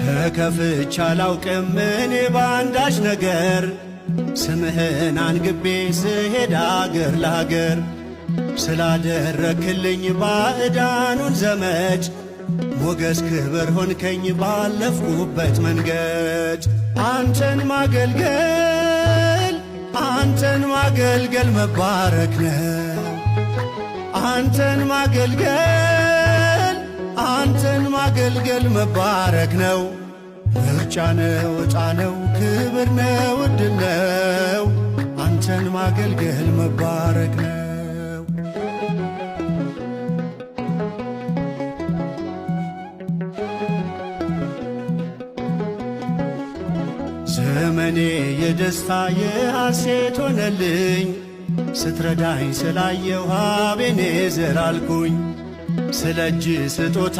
ተከፍቼ አላውቅም እኔ ባንዳች ነገር፣ ስምህን አንግቤ ስሄድ አገር ለአገር። ስላደረክልኝ ባዕዳኑን ዘመድ፣ ሞገስ ክብር ሆንከኝ ባለፍኩበት መንገድ። አንተን ማገልገል፣ አንተን ማገልገል መባረክ ነው። አንተን ማገልገል፣ አንተን ማገልገል መባረክ ነው። ምርጫ ነው፣ ዕጣ ነው፣ ክብር ነው፣ ዕድል ነው። አንተን ማገልገል መባረክ ነው። ዘመኔ የደስታ የሐሴት ሆነልኝ፣ ስትረዳኝ ስላየሁ አቤኔዘር አልኩኝ። ስለ እጅ ስጦታ